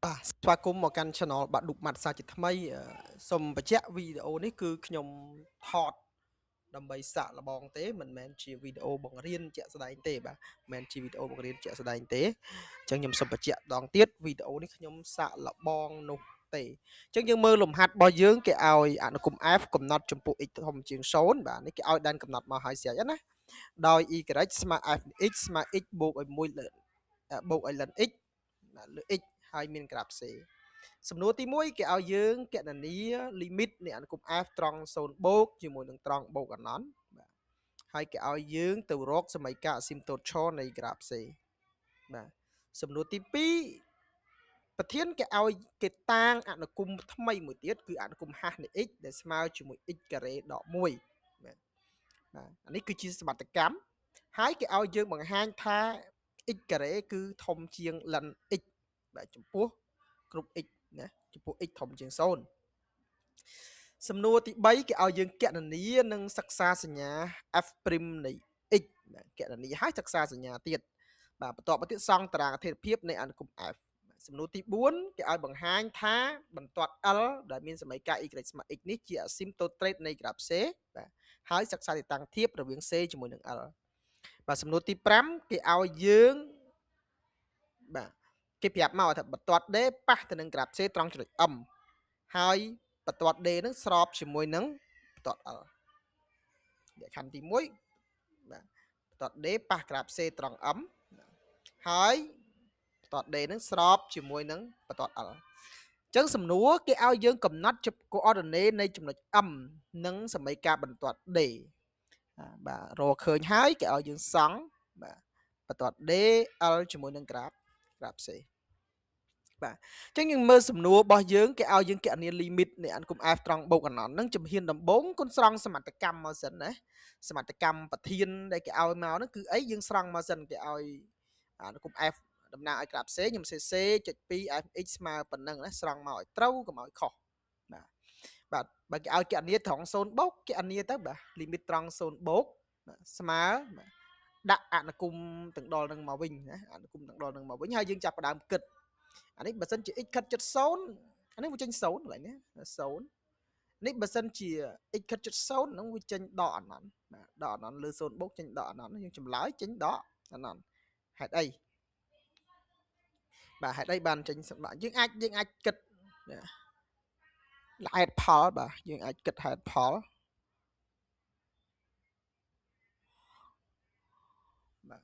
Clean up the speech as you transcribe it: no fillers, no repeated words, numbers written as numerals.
បាទស្វាគមន៍មកកាន់ Channel បាក់ឌុបម៉ាត់សាជាថ្មីសូមបញ្ជាក់វីដេអូនេះគឺខ្ញុំថតដើម្បីសាកល្បងទេមិនមែនជាវីដេអូបង្រៀនជាក់ស្ដែងទេបាទមិនមែនជាវីដេអូបង្រៀនជាក់ស្ដែងទេអញ្ចឹងខ្ញុំសូមបញ្ជាក់ម្ដងទៀតវីដេអូនេះខ្ញុំសាកល្បងនោះទេអញ្ចឹងយើងមើលលំហាត់របស់យើងគេឲ្យអនុគមន៍ f កំណត់ចំពោះ x ធំជាង0បាទនេះគេឲ្យដែនកំណត់មកហើយស្រេចណាដោយ y ស្មើ f x ស្មើ x បូកឲ្យ1លើបូកឲ្យ ln x បាទលើ x ហើយមានក្រាប C សំណួរទី1គេឲ្យយើងគណនា limit នៃអនុគមន៍ f ត្រង់0បូកជាមួយនឹងត្រង់បូកអនន្តបាទហើយគេឲ្យយើងទៅរកសមីការអាស៊ីមតូតឆនៃក្រាប C បាទសំណួរទី2ប្រធានគេឲ្យគេតាងអនុគមន៍ថ្មីមួយទៀតគឺអនុគមន៍ h នៃ x ដែលស្មើជាមួយ x ការ៉េដក1បាទបាទអានេះគឺជាសមត្ថកម្មហើយគេឲ្យយើងបង្ហាញថា x ការ៉េគឺធំជាង ln x បាទចំពោះគ្រប់ x ណាចំពោះ x ធំជាង0សំណួរទី3គេឲ្យយើងគណនានិងសិក្សាសញ្ញា f' នៃ x បាទគណនាហើយសិក្សាសញ្ញាទៀតបាទបន្ទាប់មកទៀតសង់តារាងអធិភាពនៃអនុគមន៍ f សំណួរទី4គេឲ្យបង្ហាញថាបន្ទាត់ L ដែលមានសមីការ y ស្មើ x នេះជាអាស៊ីមតូត្រេតនៃក្រាប C បាទហើយសិក្សាទីតាំងធៀបរវាង C ជាមួយនឹង L បាទសំណួរទី5គេឲ្យយើងបាទគេប្រាប់មកថាបន្ទាត់ D ប៉ះទៅនឹងក្រាប C ត្រង់ចំណុច M ហើយបន្ទាត់ D នឹងស្របជាមួយនឹងបន្ទាត់ L លក្ខខណ្ឌទី1បាទបន្ទាត់ D ប៉ះក្រាប C ត្រង់ M ហើយបន្ទាត់ D នឹងស្របជាមួយនឹងបន្ទាត់ L អញ្ចឹងសំណួរគេឲ្យយើងកំណត់ coordinate នៃចំណុច M និងសមីការបន្ទាត់ D បាទរកឃើញហើយគេឲ្យយើងសង់បាទបន្ទាត់ D L ជាមួយនឹងក្រាប C បាទអញ្ចឹងយើងមើលសំណួររបស់យើងគេឲ្យយើងគណនា limit នៃអនុគមន៍ f ត្រង់បូកអនន្តហ្នឹងជំហានដំបូងគុណស្រង់សមត្ថកម្មមកសិនណាសមត្ថកម្មប្រធានដែលគេឲ្យមកហ្នឹងគឺអីយើងស្រង់មកសិនគេឲ្យអនុគមន៍ f តំណាងឲ្យក្រាប C ខ្ញុំសេ C.2 fx ស្មើប៉ុណ្ណឹងណាស្រង់មកឲ្យត្រូវកុំឲ្យខុសបាទបាទបើគេឲ្យគណនាត្រង់0បូកគណនាទៅបាទ limit ត្រង់0បូកបាទស្មើបាទដាក់អនុគមន៍ទាំងដល់នឹងមកវិញណាអនុគមន៍ទាំងដល់នឹងមកវិញហើយយើងចាប់ផ្ដើមគិតអានេះបើសិនជា x ខិតជិត0អានេះវាចេញ0កន្លែងនេះ0នេះបើសិនជា x ខិតជិត0ហ្នឹងវាចេញដកអនន្តបាទដកអនន្តលើ0បូកចេញដកអនន្តយើងចម្លើយចេញដកអនន្តហេតុអីបាទហេតុអីបានចេញសម្រាប់យើងអាចគិតហេតុផលបាទយើងអាចគិតហេតុផលបាទ